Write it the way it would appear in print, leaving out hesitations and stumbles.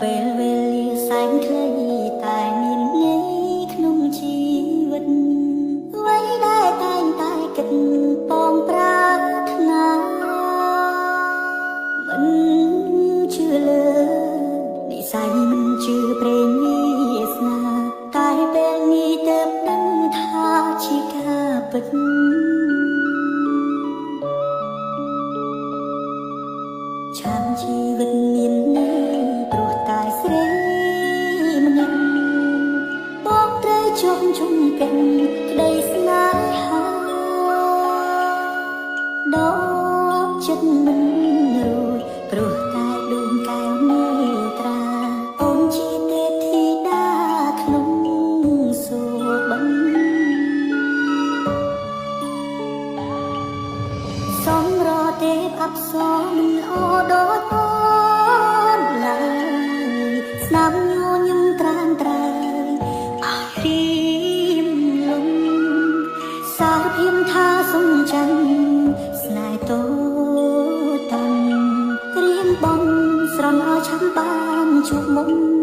ពេលវេលាសែនខ្លីតែមានន័យក្នុងជីវិតអ្វីដែលតែងតែគិតប៉ងប្រាថ្នាមិនជឿលើនិស័យមិនជឿព្រេងវាសនាតែពេលនេះទើបដឹងថាជាការពិត ឆាំជីវិតមានន័យព្រោះតែស្រីម្នាក់បងត្រូវជាប់ជុំកិនក្តីស្នេហាដកចិត្តមិនរួចព្រោះតែដួងកែវមេត្រាអូនជាទេពធីតាក្នុងសុបិន សំរទេពអប្សរមិនល្អដូចអូនឡើយស្នាមញញឹមត្រានត្រៃអស់រៀមលំសារភាពថាសុំចាញ់ស្នេហ៍តូតាំងរៀមបំស្រន់ឲ្យឆាំបានជួបមុខ